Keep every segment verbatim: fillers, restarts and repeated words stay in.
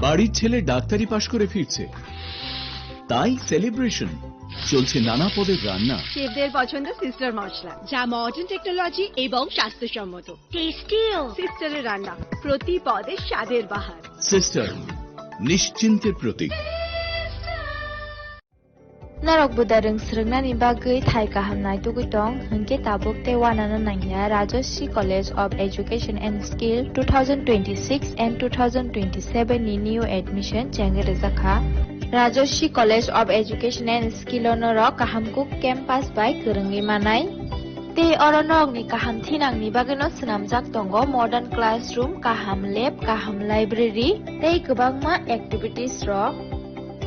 বাড়ির ছেলে ডাক্তারি পাশ করে ফিরছে, তাই সেলিব্রেশন। চলছে নানা পদের রান্না। শেফদের পছন্দ সিস্টার মশলা, যা মডার্ন টেকনোলজি এবং স্বাস্থ্যসম্মত। টেস্টিও। সিস্টারের রান্না, প্রতি পদে স্বাদের বাহার। সিস্টার, নিশ্চিন্তের প্রতীক। Norok buda rwng swrwngnani bagwi thai kaham naitugwi tong, hwnkhe tabuk tei uanano nangya Rajashree College of Education and Skill two thousand twenty-six and two thousand twenty-seven ni new admission chengwi rwjakha. Rajashree College of Education and Skill o norok kaham kuk campus bai kwrwngwi manai. Tei oro norokni kaham thinangni bagwino swnamjak tongo modern classroom, kaham lab, kaham library tei kwbangma activities rok.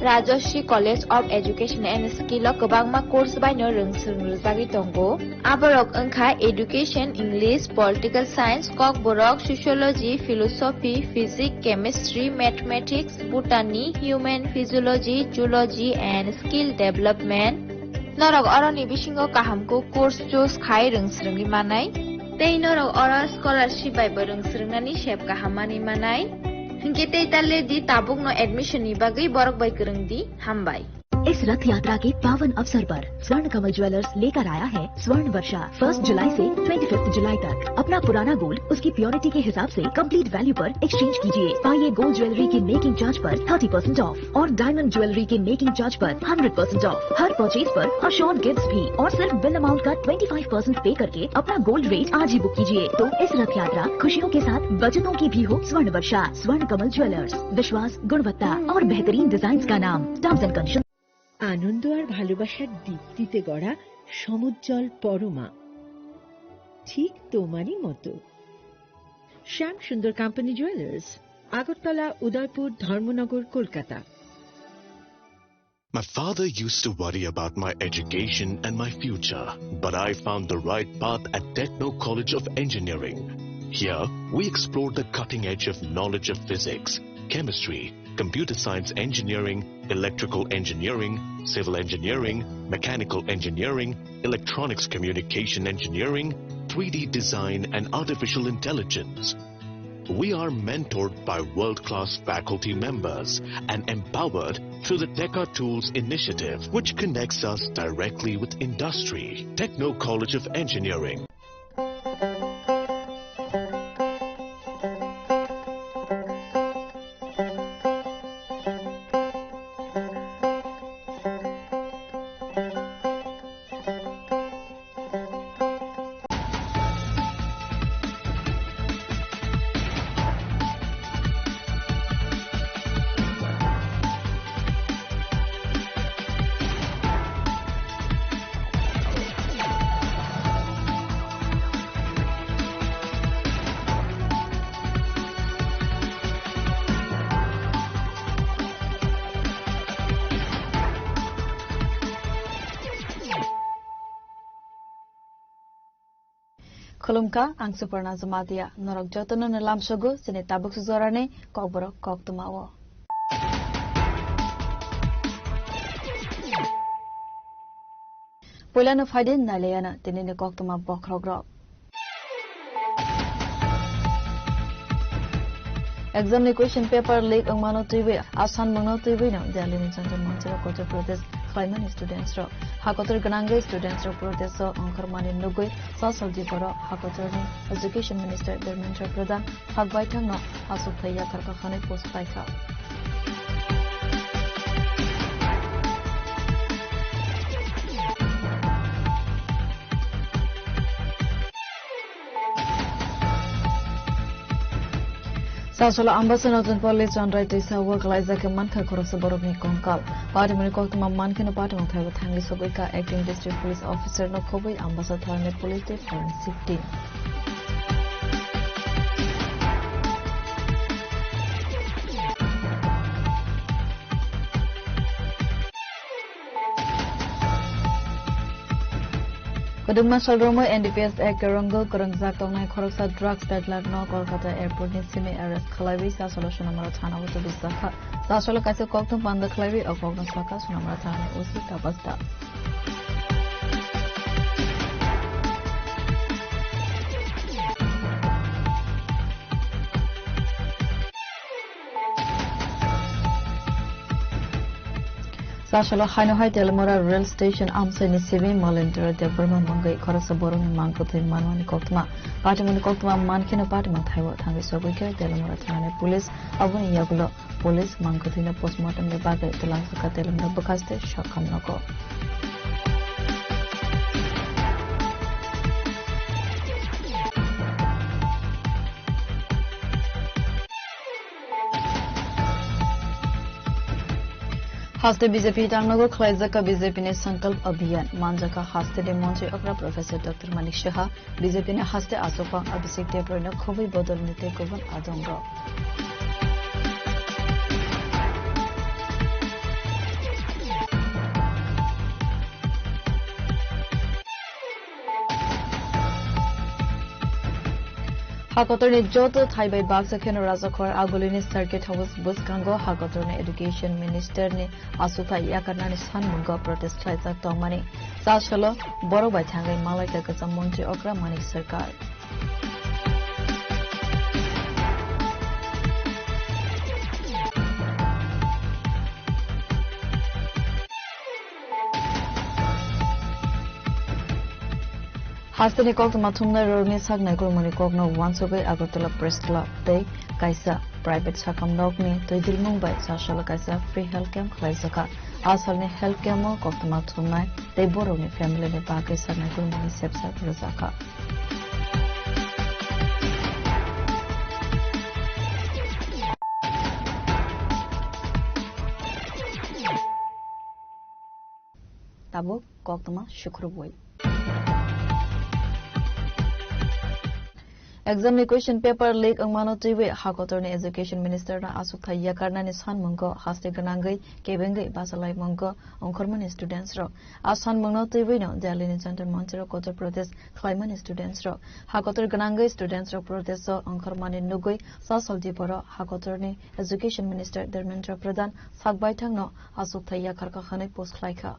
Rajashree College of Education and Skill o kwbangma course bai no rwng swrwng rwjagwi tongo. Aborok wngkha Education, English, Political Science, Kokborok, Sociology, Philosophy, Physics, Chemistry, Mathematics, Botany, Human Physiology, Zoology and Skill Development. Norok oroni bisingo kaham kuk course choose khai rwng swrwngwi manai. Tei norok oro scholarship bai bo rwng swrwngnani sep kaham manwi manai. Hinkhe tei ta le di, tabukno admission ni bagwi borok bai kwrwng di. Hambai. इस रथ यात्रा के पावन अवसर पर स्वर्ण कमल ज्वेलर्स लेकर आया है स्वर्ण वर्षा। फर्स्ट जुलाई से ट्वेंटी फिफ्थ जुलाई तक अपना पुराना गोल्ड उसकी प्योरिटी के हिसाब से कंप्लीट वैल्यू पर एक्सचेंज कीजिए। पाइए गोल्ड ज्वेलरी के मेकिंग चार्ज पर थर्टी परसेंट ऑफ और डायमंड ज्वेलरी के मेकिंग चार्ज पर हंड्रेड परसेंट ऑफ। हर परचेज पर अश्योर्ड गिफ्ट्स भी और सिर्फ बिल अमाउंट का ट्वेंटी फ़ाइव परसेंट पे करके अपना गोल्ड रेट आज ही बुक कीजिए। तो इस रथ यात्रा खुशियों के साथ बचतों की भी हो स्वर्ण वर्षा। स्वर्ण कमल ज्वेलर्स, विश्वास, गुणवत्ता और बेहतरीन डिजाइन का नाम। Terms and condition. আনন্দ আর ভালোবাসার দীপ্তিতে গড়া সমুজ্জ্বল পরমা, ঠিক তোমারই মতো। শ্যাম সুন্দর কোম্পানি জুয়েলার্স, আগরতলা, উদয়পুর, ধর্মনগর, Kolkata. My father used to worry about my education and my future, but I found the right path at Techno College of Engineering. Here, we explore the cutting edge of knowledge of physics, chemistry, computer science engineering, electrical engineering, civil engineering, mechanical engineering, electronics communication engineering, three D design, and artificial intelligence. We are mentored by world-class faculty members and empowered through the Teka Tools initiative, which connects us directly with industry. Techno College of Engineering. Khulumkha, ang Suparna Jamatia. Norok jotono no lamsogo chini tabuk sujorani kokborok koktwmao. Puilano phaidi nailaiana tinini koktwma bokhorokrok. Exam ni question paper leak wngmano twiwi, a sanmungno twiwi no Delhi ni Jantar Manchal o kotor protest khlaimani students rok. Hakotor gwnangwi students rok protest o ongkhormani nugwi social diporo hakotorni Education Minister Dharmendra Pradhan hak baithangno aswk thai yakarkha hwnwi post paikha. Sasolo Ambasa Nojonpalli Chondrai Twisa o kalaijak khe mankha khoroksa borokni kongkal. Patimoni koktwma mankheno patimung thaibo thangwi sogwi kha acting district police officer no khobwi Ambasa thalani police tei forensic team. Kwdwkma sal romwi N D P S Act kwrwngwi kwrwngjak tongnai khoroksa drugs peddler no Kolkata airport ni simi arrest khlaiwi Sasolo Sonamara thana o tubujak kha. Sasolo kaisa kokthum panda khlaiwi o kokno sakha Sonamara thana ni O C Tapas Das. Chasalo haino hai Telamura rail station amchaini simi Malendra Debbarma mungwi khoroksa borokni mang kwthwi manmani koktwma. Patimungni koktwma mankheno patimung thaibo thangwi sogwi khe Telamura thanani police. Aboni yagulo police mang kwthwino postmortem ni bagwi twlangjakha Telamura bwkhaste sakham nogo. Haste B J P tangnago khwlaijakha B J P ni Sankalp Abhiyan, manjakha haste ni montri okra Professor Doctor Manik Saha, B J P ni haste achukphang Abhishek Debbarma no khobwi bodol ni tei kubun adong rok. Hakotorni joto thai bai baksa kheno Rajakhor Agulini Circuit House bwskango hakotorni Education Minister ni aswkthai yakarnani sanmungo protest khlaijak tongmani. Chasalo borok bai thangwi malaika kwcham montri okra Manik Sarkar. Hasteni koktwma thumnai rokni sak naikolmani kokno uansugwi Agartala Press Club tei kaisa private sakham nokni twi dilmung bai Chasalo kaisa free health camp khlaijakha. A salni health camp o koktwma thumnai tei borokni family ni bagwi sak naikolmani sepsa rwjakha. Tabuk koktwma sukrubwi. Exam ni question paper leak wngmano twiwi hakotorni Education Minister no aswkthai yakarnani sanmungo haste gwnangwi kebengwi bachalaimung ongkhormani students rok. A sanmungno twiwino Delhi ni Jantar Mantar o kotor protest khlaimani students rok. Hakotor gwnangwi students rok protest o ongkhormani nugwi Chasal Diporo hakotorni Education Minister Dharmendra Pradhan sak baithangno aswkthai yakarkha hwnwi post khlaikha.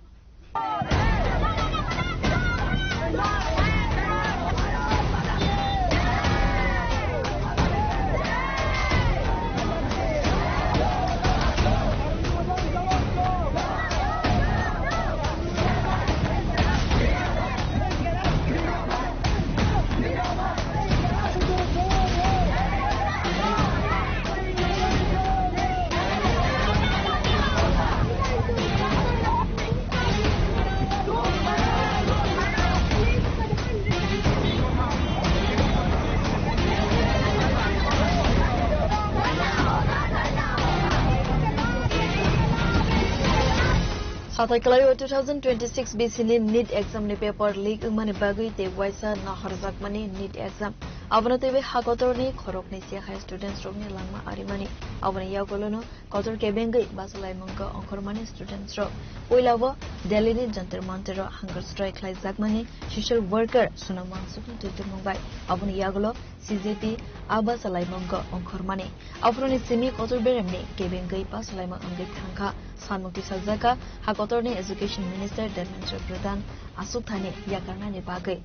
Hathai kwlaio two thousand twenty-six B C ni NEET exam ni paper leak wngmani bagwi tei waisa nahorjakmani NEET exam. Abono twiwi hakotorni khoroknwi se hai students rokni langma arimani. Aboni yagulono kotor kebengwi bachalaimungno ongkhormani students rok. Puilao Delhi ni Jantar Mantar o hunger strike khlaijakmani social worker Sonam Wangchuk ni twittwmung bai. Aboni yagulo C J P a bachalaimungno ongkhormani. Aphuruni simi kotor beremni kebengwi bachalaimung wngwi thangkha. Sanmung tisajakha hakotorni Education Minister Dharmendra Pradhan aswkthani yakarnani bagwi.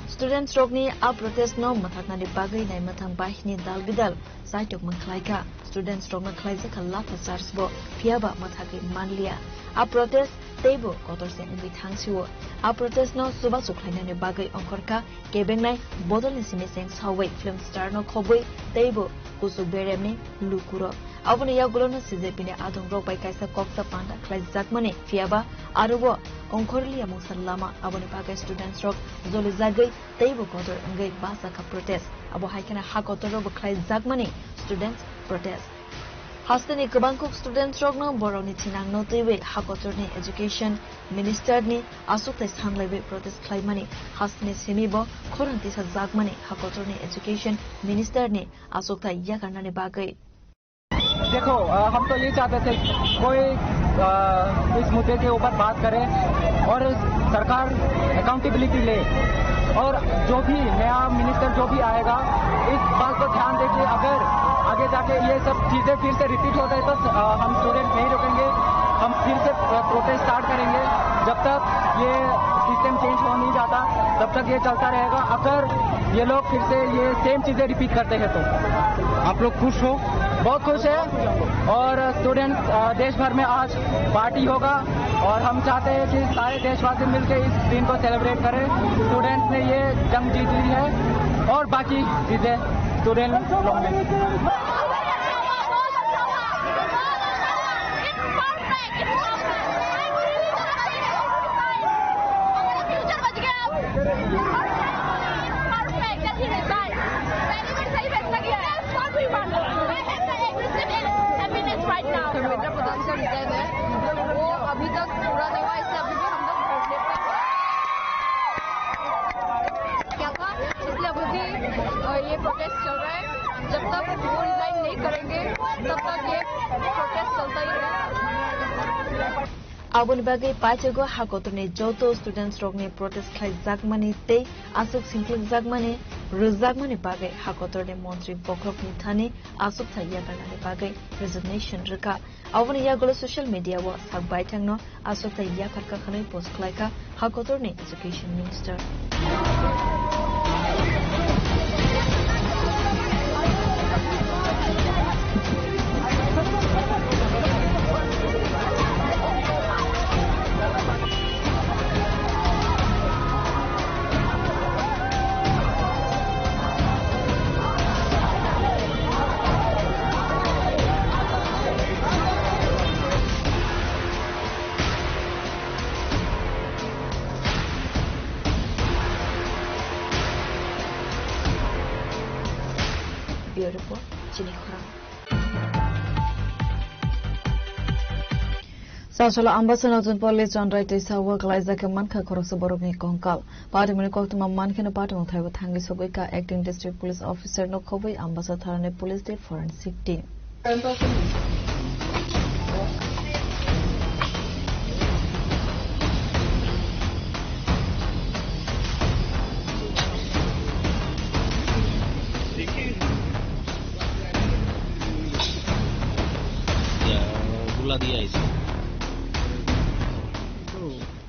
Students rokni a protest no mwthaknani bagwi naimwthang bahini dal bidal chaitokmung khlaikha. Students rokno khlaijakha latha charge bo, phiyaba mwthagwi manliya. A protest teibo kotor se wngwi thangsio. A protest no chubachu khlainani bagwi ongkhorkha kebengnai bodolni simi seng sawi film star no khobwi teibo kuchuk beremni lukurok. Aboni yagulono C J P ni adongrok bai kaisa koksa panda khlaijakmani, phiyaba aro o ongkhorliya mungsa lama. Aboni bagwi students rok jolijagwi teibo kotor wngwi bachakha protest. Abo hai kheno hakotoro bo khlaijakmani students protest. Hasteni kwbangkuk students rokno borokni thinangno twiwi hakotorni education minister ni aswkthai sanlaiwi protest khlaimani. Hasteni simi bo khorang tisajakmani hakotorni education minister ni aswkthai yakarnani bagwi. देखो, अ, हम तो ये चाहते थे कोई, अ, इस मुद्दे के ऊपर बात करे और सरकार अकाउंटेबिलिटी ले और जो भी नया मिनिस्टर जो भी आएगा, इस बात को ध्यान दे कि अगर आगे जाके ये सब चीज़ें फिर से रिपीट होता है तो, अ, हम स्टूडेंट नहीं रुकेंगे, हम फिर से प्रोटेस्ट स्टार्ट करेंगे। जब तक ये सिस्टम चेंज हो नहीं जाता, तब तक ये चलता रहेगा। अगर ये लोग फिर से ये सेम चीजें रिपीट करते हैं तो। आप लोग खुश हो? बहुत खुश है। और स्टूडेंट्स, अ, देश भर में आज पार्टी होगा। और हम चाहते हैं कि सारे देशवासी मिलकर इस दिन को सेलिब्रेट करें। स्टूडेंट्स ने ये जंग जीत ली है और बाकी जीते स्टूडेंट लोग ने। मेरा प्रधान का रिजाइन है, वो अभी तक पूरा नहीं हुआ, इसलिए अभी भी हम लोग धरने पे क्या था, इसलिए अभी भी, अ, ये प्रोटेस्ट चल रहा है। जब तक वो रिजाइन नहीं करेंगे, तब तक ये प्रोटेस्ट चलता ही रहेगा। Aboni bagwi paithago hakotorni joto students rokni protest khlaijakmani tei aswk singklikjakmani rwjakmani bagwi hakotorni montri bokhorokni thani aswk thai yakarnani bagwi resignation rwkha. Aboni yagulo social media o sak baithangno aswk thai yakar kha hwnwi post khlaikha hakotorni education minister. Bureau Report, Chini Khorang. Sasolo Ambasa Notun Poli Chondrai Twisao kalaijak mankha khoroksa borokni kongkal. Patimoni koktwma mankheno patimung thaibo thangwi sogwi kha acting district police officer no khobwi Ambasa thanani police tei forensic team.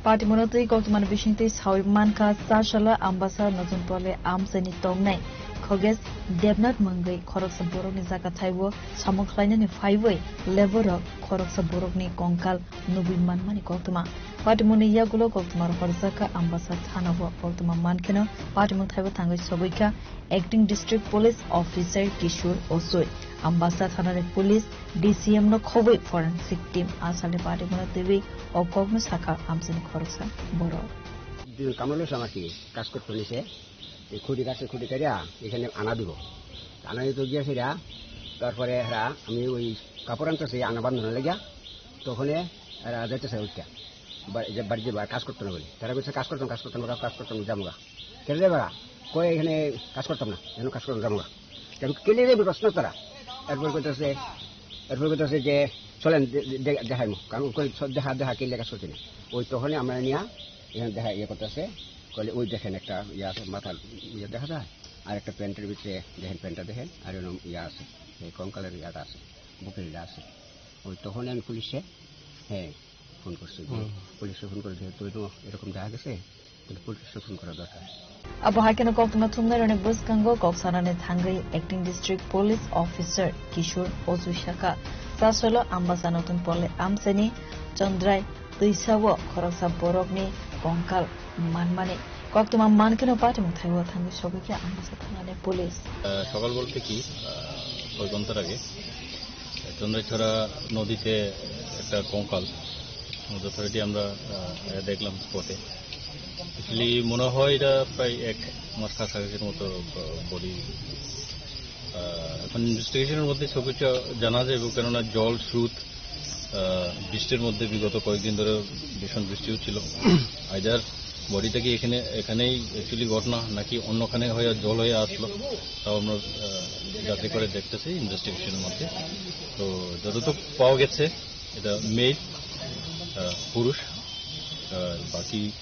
Patimungno twi koktwmani bisingtwi sawi mankha, Chasala Ambasa Notun Poli amchaini tongnai Khoges Debnath mungwi khoroksa borokni jaga thaibo samung khlainani phaiwi leborok khoroksa borokni kongkal nugwi manmani koktwma. Patimungni yagulo koktwma rohorjak kha Ambasa thanao. Koktwma mankheno patimung thaibo thangwi sogwi kha Acting District Police Officer Kishore Osoi, Ambasa thanani police D C M no khobwi forensic team asalni patimungno twiwi o kokno sakha amchaini khoroksa borok. Din kamalo samati kas kortoni se, এই খুঁটি কাটছে, খুঁটি কাটিয়া এখানে আনা দিব। আনা দিতে গিয়েছে এরা, তারপরে এরা, আমি ওই কাপড় আনতেছি, আনা বান্ধন লেগে, তখনে এরা যাইতেছে ওইটা। বা-, যে বাড়িতে বা-, কাজ করতো না বলে। তারা বলছে, "কাজ করতাম, কাজ করতাম, কাজ করতাম, যাবো গা।" "কেন যাবে গা?" কয়, "এখানে কাজ করতাম না, এখানে কাজ করতাম, যাবো গা।" কেন কেলে রে প্রশ্ন তারা? এরপর কইতেছে, এরপর কইতেছে যে, "চলেন, দে-, দে-, দেখাইমু।" কারণ কই, "সব দেখা, দেখা, কেলে কাজ করতে না?" ওই তখনই আমরা নিয়ে এখানে দেখা, ইয়ে করতেছে, কইলে, "ওই দেখেন একটা ইয়ে আছে, মাথার ইয়ে দেখা যায়, আর একটা প্যান্টের ভিতরে দেখেন, প্যান্টটা দেখেন, আর এরকম ইয়ে আছে, এই কঙ্কালের ইয়েটা আছে, বুকের ইয়েটা আছে।" ওই তখনই আমি পুলিশে, হ্যাঁ, ফোন করছি যে, হুম। পুলিশে ফোন করে, "যেহেতু এরকম, এরকম দেখা গেছে, তাহলে পুলিশে ফোন করা দরকার।" Abo hai kheno koktwma thumnairokni bwskango kok sanani thangwi Acting District Police Officer Kishore Ozu sakha, Chasolo Ambasa Notun Poli amchaini Chondrai twisao khoroksa borokni kongkal manmani. Koktwma mankheno patimung thaibo thangwi sogwi kha Ambasa thanani police. আহ, সকাল বলতে কি, আহ, কয়েক ঘন্টার আগে চন্দ্রছড়া নদীতে একটা কঙ্কাল, যথারীতি আমরা, আহ, দেখলাম স্পটে। অ্যাকচুয়ালি মনে হয় এটা প্রায় এক মাস কাছাকাছির মতো, আহ, বডি। আহ, এখন ইনভেস্টিগেশনের মধ্যে সব কিছু জানা যাবে, কেননা জল স্রোত, আহ, বৃষ্টির মধ্যে বিগত কয়েকদিন ধরে ভীষণ বৃষ্টি হচ্ছিল। আইদার বডিটা কি এখানে, এখানেই অ্যাকচুয়ালি ঘটনা, নাকি অন্যখানে হয়ে জল হয়ে আসলো, তাও আমরা, আহ, যাচাই করে দেখতেছি ইনভেস্টিগেশনের মধ্যে। তো যতটুকু পাওয়া গেছে, এটা মেল, আহ, পুরুষ। আহ, বাকি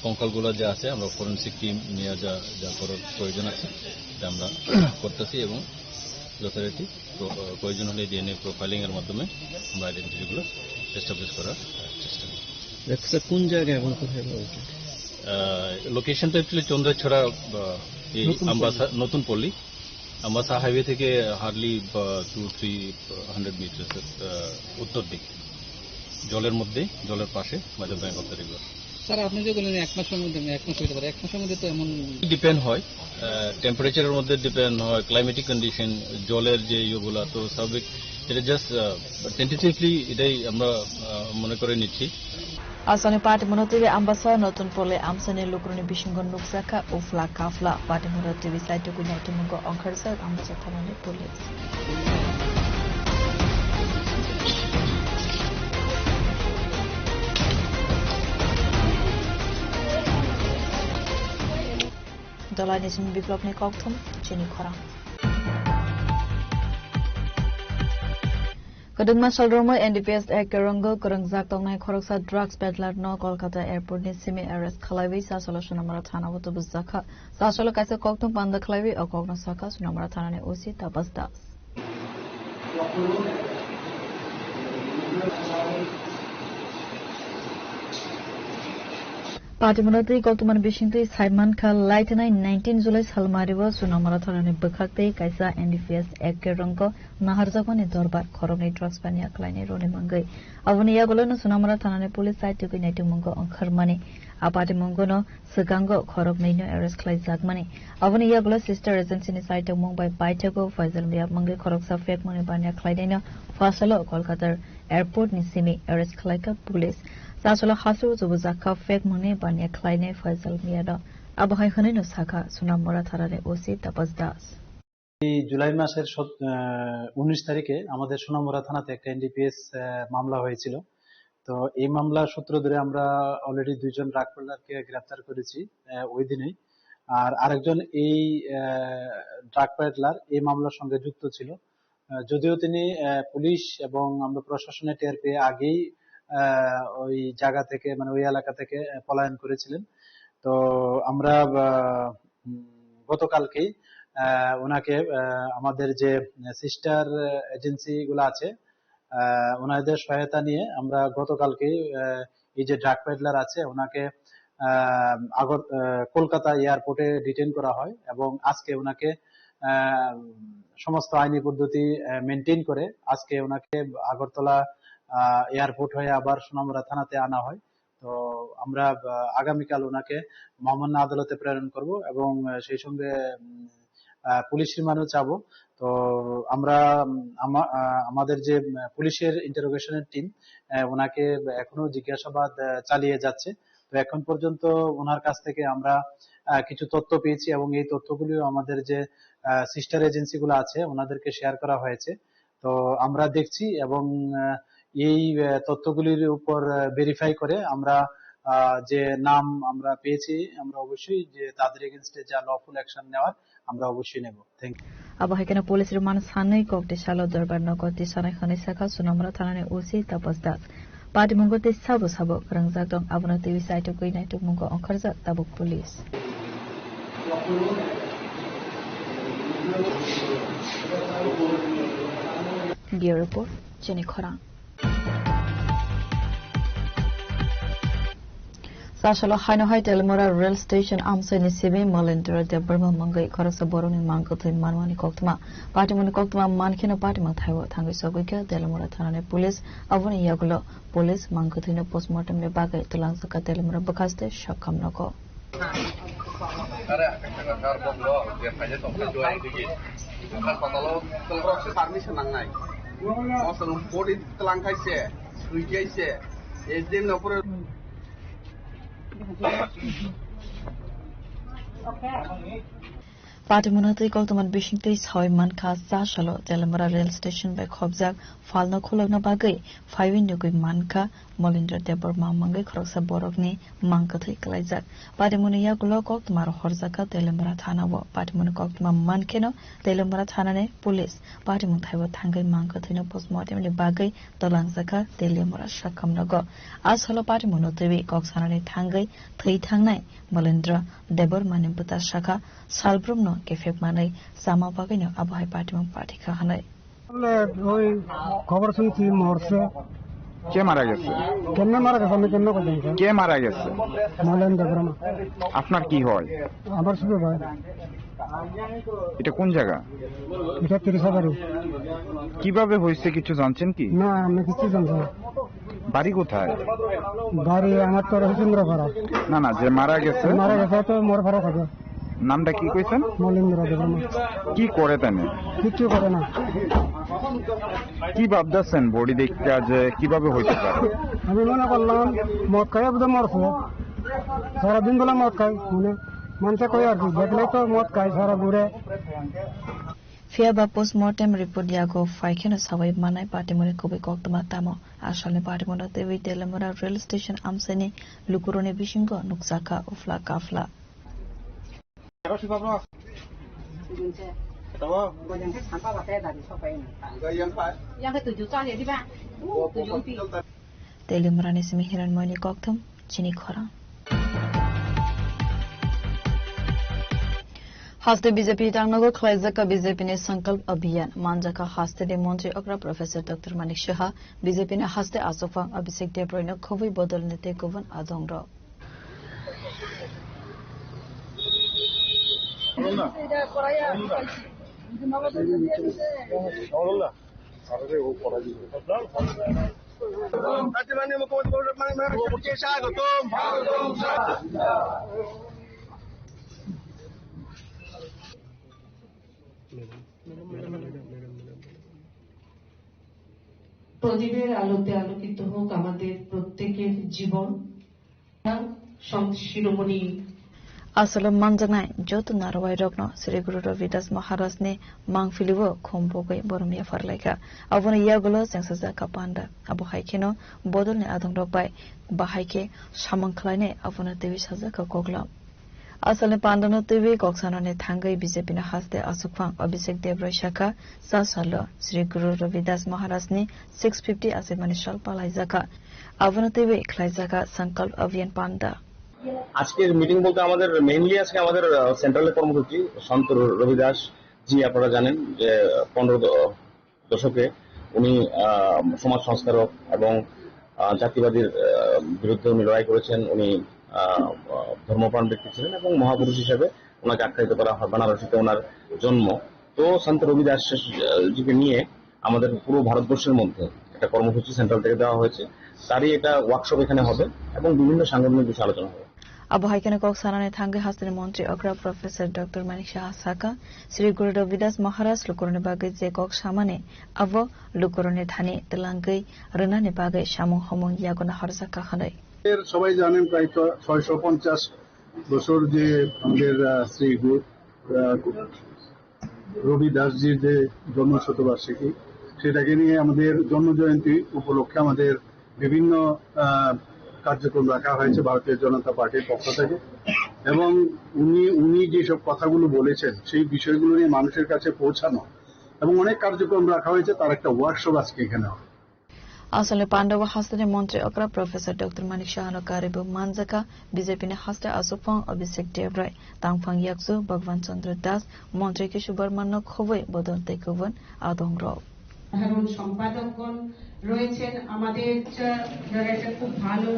কঙ্কালগুলো যা আছে, আমরা ফরেন্সিক টিম নিয়ে যা, যা করার প্রয়োজন আছে, এটা আমরা করতেছি এবং যথারীতি প্র-, আহ, প্রয়োজন হলে ডিএনএ প্রোফাইলিং এর মাধ্যমে আমরা আইডেন্টিটিগুলো এস্টাবলিশ করার চেষ্টা করব। আচ্ছা, কোন জায়গায় এবং কোথায় হয়েছে? আহ, লোকেশনটা অ্যাকচুয়ালি চন্দ্রছড়া, আহ, এই নতুন আম্বাসা, পল্লী। নতুন পল্লী। আম্বাসা হাইওয়ে থেকে হার্ডলি, আহ, টু থ্রি হান্ড্রেড মিটার, আহ, উত্তর দিকে। জলের মধ্যে, জলের পাশে, by the bank of the river। Sir, আপনি যে বললেন এক মাসের মধ্যে, এক মাস হতে পারে, এক মাসের মধ্যে তো এমন ডিপেন্ড হয়, টেম্পারেচারের মধ্যে ডিপেন্ড হয়, ক্লাইমেটিক কন্ডিশন, জলের যে ইয়েগুলা, তো স্বাভাবিক, এটা জাস্ট টেন্টেটিভলি এটাই আমরা আহ, মনে করে নিচ্ছি। Aswkni party mwnwi twiwi Ambasa Notun Pole amchaini lukurokni bisingo nukjakha ufla kafla. Party mwnwi twiwi saitugwi naitukmungo ongkharjak Ambasa thanani police. Dolaini simi Biplobni kokthum chini khorang. Kwdwkma sal romwi N D P S Act kwrwngo kwrwngjak tongnai khoroksa drugs peddler no Kolkata airport ni simi arrest khlaiwi Sasolo Sonamara thana o tubujakha. Sasolo kaisa kokthum panda khlaiwi o kokno sakha Sonamara thanani O C Tapas Das. Party mwnwi twi koktwmani bisingtwi saimankha, laitanai nineteen July salmario Sonamara thanani bwkhaktwi kaisa N D P S Act kwrwngo naharjakmani dorbar khoroknwi drugs paniya khlainai roni mangwi. Aboni yagulono Sonamara thanani police saitugwi naitukmungo ongkharmani. A party mungono swkango khoroknwino arrest khlaijakmani. Aboni yagulo sister agency ni saitukmung bai paithago Faisal Mia mungwi khoroksa fake money baniya khlainaino Fasalo Kolkata airport ni simi arrest khlaikha police. Sasolo hasro chubujakha fake money baniya khlainai Faisal Mia no. Abohai hwnwino sakha Sonamara thanani O C Tapas Das. এই জুলাই মাসের সত-, আহ, উনিশ তারিখে আমাদের সোনামুড়া থানাতে একটা এনডিপিএস, আহ, মামলা হয়েছিল। তো এই মামলার সূত্র ধরে আমরা অলরেডি দুইজন ড্রাগ পেডলারকে গ্রেপ্তার করেছি, আহ, ওই দিনেই। আর আরেকজন এই, আহ, ড্রাগ পেডলার এই মামলার সঙ্গে যুক্ত ছিল। আহ, যদিও তিনি, আহ, পুলিশ এবং আমরা প্রশাসনের টের পেয়ে আগেই, আহ, ওই জায়গা থেকে, মানে, ওই এলাকা থেকে, আহ, পলায়ন করেছিলেন। তো আমরা, আহ, উম, গতকালকেই, আহ, ওনাকে, আহ, আমাদের যে সিস্টার এজেন্সি গুলো আছে, আহ, ওনাদের সহায়তা নিয়ে আমরা গতকালকেই, আহ, এই যে ড্রাগ পেডলার আছে, ওনাকে, আহ, আগর-, আহ, কলকাতা এয়ারপোর্টে ডিটেইন করা হয় এবং আজকে ওনাকে, আহ, সমস্ত আইনি পদ্ধতি, আহ, মেনটেইন করে আজকে ওনাকে আগরতলা, আহ, এয়ারপোর্ট হয়ে আবার সোনামুড়া থানাতে আনা হয়। তো আমরা, আহ, আগামীকাল ওনাকে মহামান্য আদালতে প্রেরণ করব এবং, আহ, সেই সঙ্গে, উম, আহ, পুলিশ রিমান্ডও চাবো। তো আমরা, উম, আমা-, আহ, আমাদের যে, উম, পুলিশের ইন্টারোগেশনের টিম, আহ, ওনাকে এখনো জিজ্ঞাসাবাদ, আহ, চালিয়ে যাচ্ছে। তো এখন পর্যন্ত ওনার কাছ থেকে আমরা, আহ, কিছু তথ্য পেয়েছি এবং এই তথ্যগুলিও আমাদের যে, আহ, সিস্টার এজেন্সিগুলো আছে ওনাদেরকে শেয়ার করা হয়েছে। তো আমরা দেখছি এবং, আহ, এই, আহ, তথ্যগুলির উপর, আহ, ভেরিফাই করে আমরা, আহ, যে নাম আমরা পেয়েছি, আমরা অবশ্যই যে তাদের এগেইনস্টে যা লফুল অ্যাকশন নেওয়ার আমরা অবশ্যই নেব। Thank you. Abo hai kheno police rwmani sanwi kok tei salo dorbar nogo tisanai hwnwi sakha Sonamura thanani O C Tapas Das. Patimungo tei sabo sabo kwrwngjak tong, abono twiwi saitugwi naitukmungo ongkharjak tabuk police. Bureau Report, Chini Khorang. Sasalo haino hai Telimura rail station amchaini simi Malendra Debbarma mungwi khoroksa borokni mang kwthwi manmani koktwma. Patimungni koktwma mankheno patimung thaibo thangwi sogwikha Telimura thanani police. Aboni yagulo police mang kwthwino postmortem ni bagwi twlangjak kha Telimura bwkhaste Sakham nogo. Are, ang khe thangna thar bokno je phaide tongkha joy digi. Haspatalo twlangrokse permission nangnai. Mosong body twlangkhaise, suikhaise, S D M ni opor. Patimungno twi koktwmani bisingtwi sawi mankha, cha salo Telimura rail station bai khopjak phalno khulokna bagwi phaiwi nugwi mankha Molendra Debbarma mungwi khoroksa borokni mang kwthwi kwlaijak. Patimungni yagulo koktwma rohorjakha Telimura thanao. Patimungni koktwma mankheno Telimura thanani police patimung thaibo thangwi mang kwthwino postmortemni bagwi twlangjakha Telimura Sakham nogo. A salo patimungno twiwi kok sanani thangwi thwi thangnai Molendra Debbarmani bwta sakha, salbrumno kephek manwi chama bagwino abo hai patimung pathikha hwnwi. বলে ওই খবর শুনছি মরছে। কে মারা গেছে? কেমনে মারা গেছে আমি কেমনে কথা জানছি? কে মারা গেছে? মলেন দেববর্মা। আপনার কি হয়? আমার শুধু ভাই। এটা কোন জায়গা? এটা তিরিশা বাড়ি। কিভাবে হয়েছে কিছু জানছেন কি? না, আমি কিছু জানছি না। বাড়ি কোথায়? বাড়ি আমার তো রহিচন্দ্র পাড়া। না, না, যে মারা গেছে? মারা গেছে তো মোর পাড়া থাকে। নামটা কি কইছেন? মলিন্দ্র দেববর্মা। কি করে তেনে? কিচ্ছু করে না। কি ভাবতেছেন বডি দেখতে যে কিভাবে হইতে পারে? আমি মনে করলাম মদ খাই একদম মরছে, সারাদিন বেলা মদ খাই, মানে মানুষে কয় আর কি, দেখলে তো মদ খাই সারা ঘুরে। Phiya ba postmortem report yago phai kheno sawi manai patimoni kubui koktwma tamo. Asalni patimoni twiwi Teliamura rail station amchaini lukurokni bisingo nukjakha uphla kaphla. Teliamurani simi Hiranmoyni kokthum chini khorang. Haste B J P tangnago khlaijak B J P ni Sankalp Abhiyan manjakha haste ni montri okra Professor Doctor Manik Saha, B J P ni haste achukphang Abhishek Debroy no khobwi bodol ni tei kubun adong rok. প্রদীপের আলোতে আলোকিত হোক আমাদের প্রত্যেকের জীবন। Song Shiromoni. Asalo manjaknai joto narwai rokno Sri Guru Ravidas Maharaj ni mangpili o khum bogwi borom yaphar laikha. Abono yagulo chengsajakha panda. Abo hai kheno bodol ni adong rok bai bahai khe samung khlainai abono twiwi sajakha koklam. Asalni pandano twiwi kok sanani thangwi B J P ni haste achukphang Abhishek Debroy sakha, cha salo Sri Guru Ravidas Maharaj ni six fifty achimani sal palaijakha. Abono twiwi khlaijakha Sankalp Abhiyan panda. আজকের মিটিং বলতে আমাদের মেইনলি আজকে আমাদের, আহ, সেন্ট্রালের কর্মসূচি সন্ত র-, রবিদাস জি, আপনারা জানেন যে পনেরো দ-, দশকে উনি, আহ, সমাজ সংস্কারক এবং, আহ, জাতিবাদীর, আহ, বিরুদ্ধে উনি লড়াই করেছেন। উনি, আহ, ধর্মপ্রাণ ব্যক্তি ছিলেন এবং মহাপুরুষ হিসাবে ওনাকে আখ্যায়িত করা হয়। বানারসিতে ওনার জন্ম। তো সন্ত রবিদাস, আহ, জিকে নিয়ে আমাদের পুরো ভারতবর্ষের মধ্যে একটা কর্মসূচি সেন্ট্রাল থেকে দেওয়া হয়েছে। তারই এটা ওয়ার্কশপ এখানে হবে এবং বিভিন্ন সাংগঠনিক বিষয়ে আলোচনা হবে। Abo hai kheno kok sanani thangwi hasteni montri okra Professor Doctor Manik Saha sakha, Sri Guru Ravidas Maharaj lukurokni bagwi je kok samani, abo lukurokni thani twlangwi rwnani bagwi samung homung yaguno horjakha hwnwi. এর সবাই জানেন, প্রায় ছ-, ছয়শো পঞ্চাশ বছর যে আমাদের, আহ, শ্রী গু-, আহ, রবি দাসজির যে জন্ম শতবার্ষিকী, সেটাকে নিয়ে আমাদের জন্ম জয়ন্তী উপলক্ষে আমাদের বিভিন্ন, আহ, কার্যক্রম রাখা হয়েছে ভারতীয় জনতা পার্টির পক্ষ থেকে। এবং উনি, উনি যেসব কথাগুলো বলেছেন, সেই বিষয়গুলো নিয়ে মানুষের কাছে পৌঁছানো এবং অনেক কার্যক্রম রাখা হয়েছে, তার একটা ওয়ার্কশপ আজকে এখানে হবে। Aswkni pandao hasteni montri okra Professor Doctor Manik Sahano karwi bo manjakha, B J P ni haste achukphang Abhishek Debrai, tangphang yakchu Bhagwan Chandra Das, montri Kishore Barmano khobwi bodol tei kubun adongrok. সাধারণ সম্পাদকগণ রয়েছেন আমাদের, আহ, যারা একটা খুব ভালো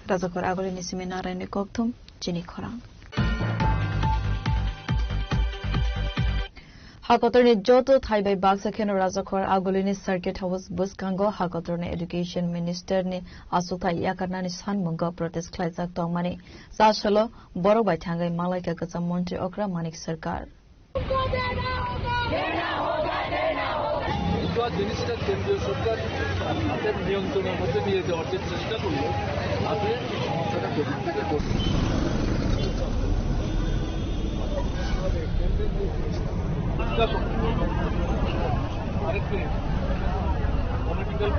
Rajakhor agulini simi narani kokthum chini khorang. Hakotorni joto thai bai baksa kheno Rajakhor agulini Circuit House bwskango hakotorni Education Minister ni achukthai yakarnani sanmungo protest khlaijak tongmani. Chasalo borok bai thangwi malaikha kwcham montri okra Manik Sarkar. পুরো জিনিসটা কেন্দ্রীয় সরকার হাতের নিয়ন্ত্রণের মধ্যে নিয়ে যাওয়ার যে চেষ্টা করলো, তাতে সমস্যাটা গভীর থেকে গভীর। আরেকটু political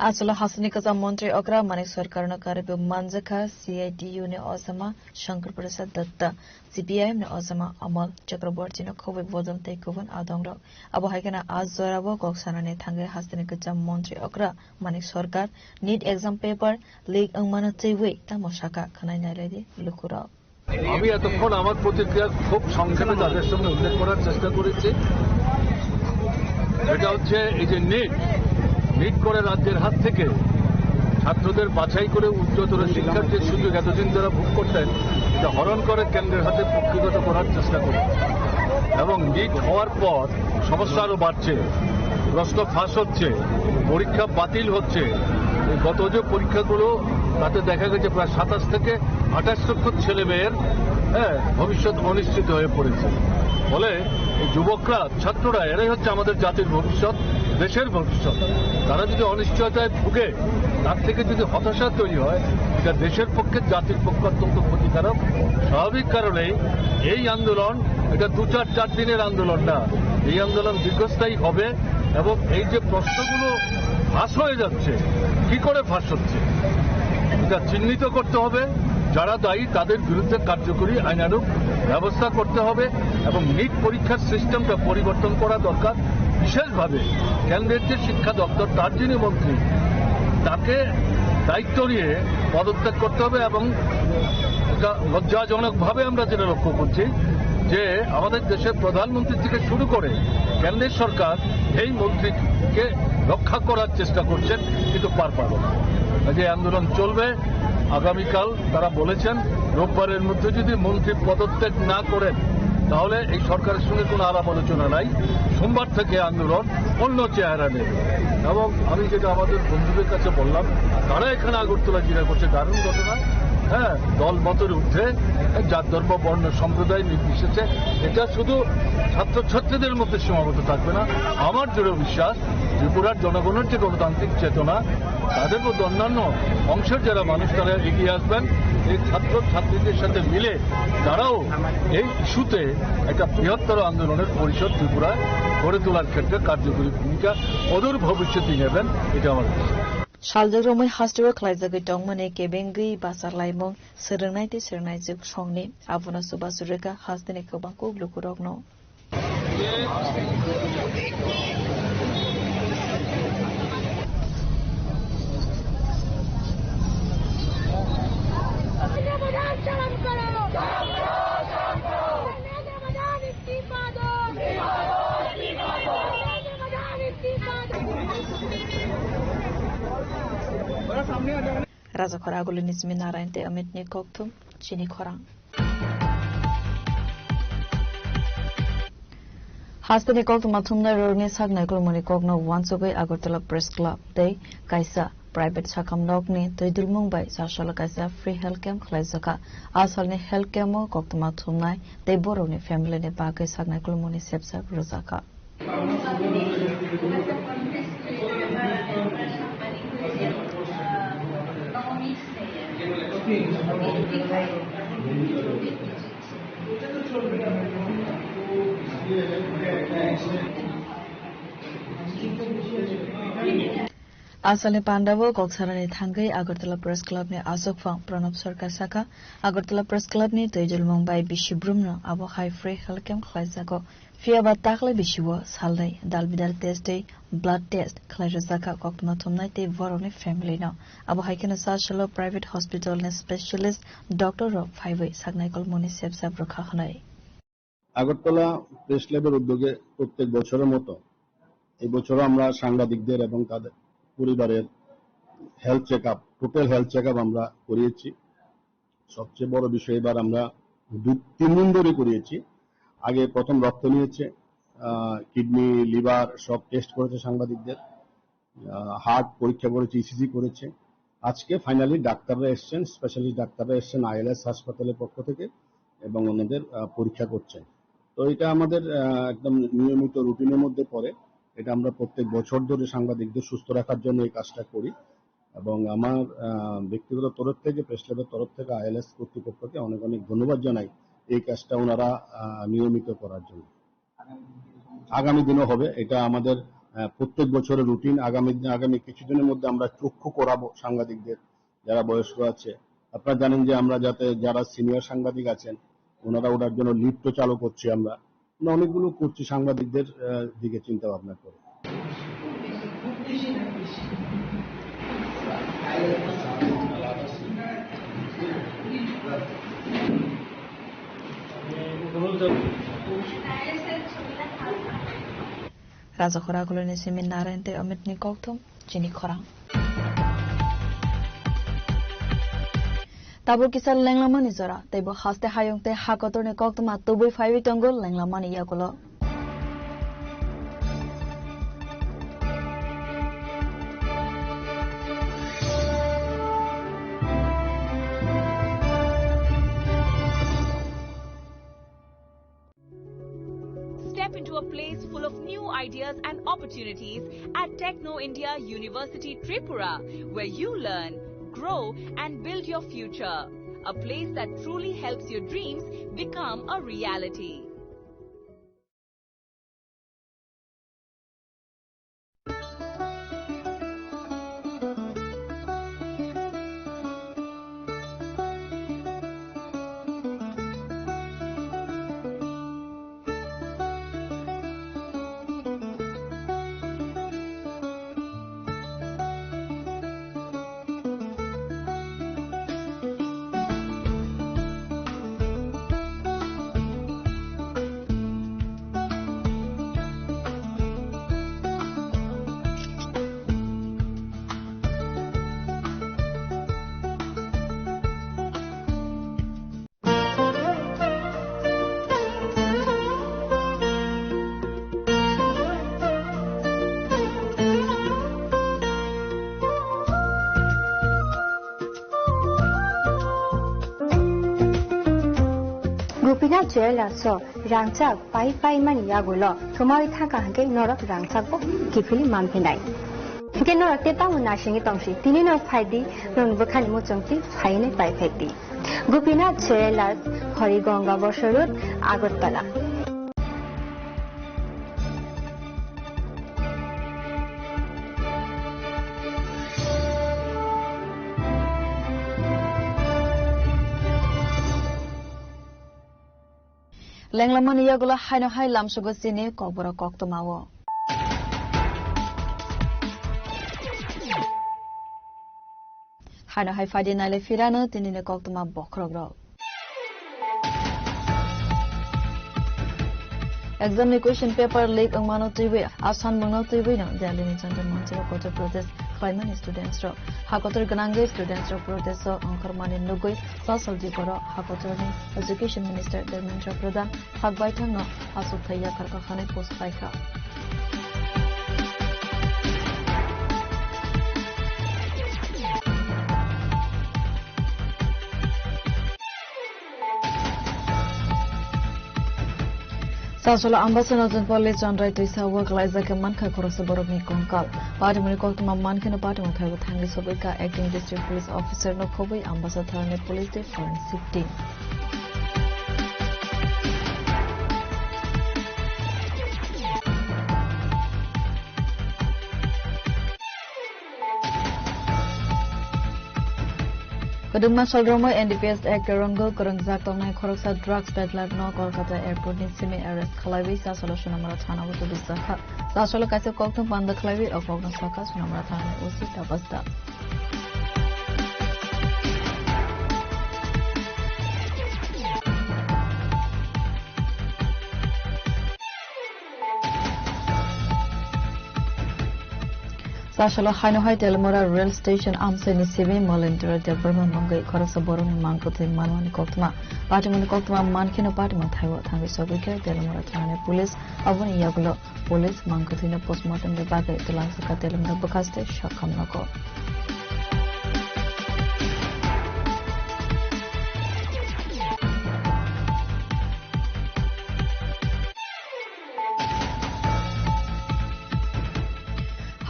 Achalo hasteni kwcham montri okra Manik Sarkarno karwi bo manjakha C I T U ni osama Shankar Prasad Datta, C P I M ni osama Amal Chakraborty no khobwi bodol tei kubun adongrok. Abo hai kheno a jorao kok sanani thangwi hasteni kwcham montri okra Manik Sarkar NEET exam paper leak wngmano twiwi tamo sakha khwnai nailaidi lukurok. আমি এতক্ষণ আমার প্রতিক্রিয়া খুব সংক্ষেপে তাদের সামনে উল্লেখ করার চেষ্টা করেছি। এটা হচ্ছে এই যে নিট, নিট করে রাজ্যের হাত থেকে ছাত্রদের বাছাই করে উচ্চতর শিক্ষার যে সুযোগ এতদিন তারা ভোগ করতেন, এটা হরণ করে কেন্দ্রের হাতে কুক্ষিগত করার চেষ্টা করছে। এবং নিট হওয়ার পর সমস্যা আরও বাড়ছে, প্রশ্ন ফাঁস হচ্ছে, পরীক্ষা বাতিল হচ্ছে। এই গত যে পরীক্ষাগুলো, তাতে দেখা গেছে প্রায় সাতাশ থেকে আঠাশ লক্ষ ছেলে মেয়ের, হ্যাঁ, ভবিষ্যৎ অনিশ্চিত হয়ে পড়েছে। ফলে এই যুবকরা, ছাত্ররা, এরাই হচ্ছে আমাদের জাতির ভবিষ্যৎ, দেশের ভবিষ্যৎ। তারা যদি অনিশ্চয়তায় ভুগে, তার থেকে যদি হতাশা তৈরি হয়, এটা দেশের পক্ষে, জাতির পক্ষে অত্যন্ত ক্ষতিকারক। স্বাভাবিক কারণেই এই আন্দোলন, এটা দু চার, চার দিনের আন্দোলন না, এই আন্দোলন দীর্ঘস্থায়ী হবে। এবং এই যে প্রশ্নগুলো ফাঁস হয়ে যাচ্ছে, কি করে ফাঁস হচ্ছে, এটা চিহ্নিত করতে হবে। যারা দায়ী, তাদের বিরুদ্ধে কার্যকরী আইনানুগ ব্যবস্থা করতে হবে এবং নিট পরীক্ষার সিস্টেমটা পরিবর্তন করা দরকার। বিশেষভাবে কেন্দ্রের যে শিক্ষা দপ্তর, তার যিনি মন্ত্রী, তাকে দায়িত্ব নিয়ে পদত্যাগ করতে হবে। এবং এটা লজ্জাজনকভাবে আমরা যেটা লক্ষ্য করছি যে আমাদের দেশের প্রধানমন্ত্রী থেকে শুরু করে কেন্দ্রের সরকার এই মন্ত্রীকে রক্ষা করার চেষ্টা করছেন, কিন্তু পার পাবে না। কাজে আন্দোলন চলবে। আগামীকাল তারা বলেছেন, রোববারের মধ্যে যদি মন্ত্রী পদত্যাগ না করেন, তাহলে এই সরকারের সঙ্গে কোনো আলাপ আলোচনা নাই। সোমবার থেকে আন্দোলন অন্য চেহারা নেবে। এবং আমি যেটা আমাদের বন্ধুদের কাছে বললাম, তারা এখানে আগরতলা যেটা করছে, দারুণ ঘটনা। হ্যাঁ, দল মতের ঊর্ধ্বে, জাত, ধর্ম, বর্ণ, সম্প্রদায় নির্বিশেষে। এটা শুধু ছাত্রছাত্রীদের মধ্যে সীমাবদ্ধ থাকবে না। আমার দৃঢ় বিশ্বাস, ত্রিপুরার জনগণের যে গণতান্ত্রিক চেতনা, তাদের মধ্যে অন্যান্য অংশের যারা মানুষ, তারা এগিয়ে আসবেন। এই ছাত্র ছাত্রীদের সাথে মিলে তারাও এই ইস্যুতে একটা বৃহত্তর আন্দোলনের পরিষদ ত্রিপুরায় গড়ে তোলার ক্ষেত্রে কার্যকরী ভূমিকা অদূর ভবিষ্যতে নেবেন, এটা আমার বিশ্বাস। Saljak romwi hasteo khlaijagwi tongmani kebengwi bachalaimung swrwngnai tei swrwngnaijwk songni, abono chubachu rwkha hasteni kwbang kuk lukurokno. Rajakhor agulini simi Narayan tei Amit ni kokthum chini khorang. Hasteni koktwma thumnai rokni sak naikolmani kokno uansugwi Agartala Press Club tei kaisa private sakam nokni twi dulmung bai Chasalo kaisa free health camp khlaijakha. A salni health camp o koktwma thumnai tei borokni family ni bagwi sak naikolmani sepsak rwjakha. Asalni pandao kok sanani thangwi Agartala Press Club ni achukphang Pranab Sarkar sakha, Agartala Press Club ni twijlmung bai bisi brumno abo hai free health camp khlaijago. Phiya ba takhwlai bisio salnwi dal bidal test tei blood test khlai rwjakha koktwma thumnai tei borokni family no. Abo hai kheno Chasalo private hospital ni specialist doctor rok phaiwi saknai kolmoni sepsap rwkha hwnwi. Agartala press ক্লাবের উদ্যোগে প্রত্যেক বছরের মতো এই বছরও আমরা সাংবাদিকদের এবং তাদের পরিবারের health check up, total health check up আমরা করিয়েছি। সবচেয়ে বড় বিষয়, এবার আমরা দুই তিন দিন ধরে করিয়েছি। আগে প্রথম রক্ত নিয়েছে, আহ, কিডনি, লিভার সব টেস্ট করেছে সাংবাদিকদের, আহ, হার্ট পরীক্ষা করেছে, ইসিজি করেছে। আজকে ফাইনালি ডাক্তাররা এসছেন, স্পেশালিস্ট ডাক্তাররা এসছেন আইএলএস হাসপাতালের পক্ষ থেকে এবং ওনাদের, আহ, পরীক্ষা করছেন। তো এটা আমাদের, আহ, একদম নিয়মিত রুটিনের মধ্যে পড়ে। এটা আমরা প্রত্যেক বছর ধরে সাংবাদিকদের সুস্থ রাখার জন্য এই কাজটা করি। এবং আমার, আহ, ব্যক্তিগত তরফ থেকে, প্রেস ক্লাবের তরফ থেকে আইএলএস কর্তৃপক্ষকে অনেক অনেক ধন্যবাদ জানাই এই কাজটা ওনারা, আহ, নিয়মিত করার জন্য। আগামী দিনও হবে, এটা আমাদের, আহ, প্রত্যেক বছরের রুটিন। আগামী দিন, আগামী কিছুদিনের মধ্যে আমরা চক্ষু করাবো সাংবাদিকদের, যারা বয়স্ক আছে। আপনারা জানেন যে আমরা যাতে, যারা সিনিয়র সাংবাদিক আছেন, ওনারা ওঠার জন্য লিফটও চালু করছি আমরা। আমরা অনেকগুলো করছি সাংবাদিকদের, আহ, দিকে চিন্তা ভাবনা করে। Rajakhor agulini simi Narayan tei Amit ni kokthum chini khorang. Abo kisa lenglamani jora, teibo haste hayung tei ha kotorni koktwma tubui phaiwi tongo lenglamani yagulo. Step into a place full of new ideas and opportunities at Techno India University Tripura, where you learn, grow, and build your future. A place that truly helps your dreams become a reality. Gopinath Jewellers o rangchak pai pai mani yagulo thumawi thangkha hwnkhe norok rangchakbo kiphilwi manphinai. Hwnkhe norok tei tamo naisingwi tongsi, tini no phaidi, norokni bwkhani muchungtwi phainai pai phaidi. Gopinath Jewellers, Harigonga Bosor Road, Agartala. Lenglamani yagulo haino hai lamsugo chini kokborok koktwmao. Haino hai phaidi nailai phirano tinini koktwma bokhorokrok. Exam ni question paper leak wngmano twiwi, a sanmungno twiwi no Delhi ni Jantar Mantar o kotor protest khlaimani students rok. Ha kotor gwnangwi students rok protest o ongkhormani nugwi Sasol Diporo ha kotorni Education Minister Dharmendra Pradhan Hakbaithangno aswk thai yakarkha hwnwi post khlaikha. Sasolo Ambasa Najanpalli Chandrai twisa o klaijak khe mankha khoroksa borokni kongkal. Patimoni koktwma mankheno patimon thaibo thangwi sogwikha acting district police officer no khobwi Ambasa thanani police tei forensic team. Kwdwkma salromo N D P S Act rongo kwrwngjak tongnai khoroksa drugs peddler no Kolkata airport ni simi arrest khlaiwi Sasolo Sonamura thana o tubujak kha. Sasolo kaisa kokthum panda khlaiwi o kokno sakha Sonamura thana ni O C Tapas Das. Sasolo haino hai Telamura rail station amchaini simi Molendra Debbarma mungwi khoroksa borokni mangkwthwi manmani koktwma. Patimoni koktwma mankheno patimon thaibo thangwi sogwikha Telamura thanani police. Aboni yagulo police mangkwthwino postmortem ni bagwi twlangjakha Telamura bwkhaste sakham nogo.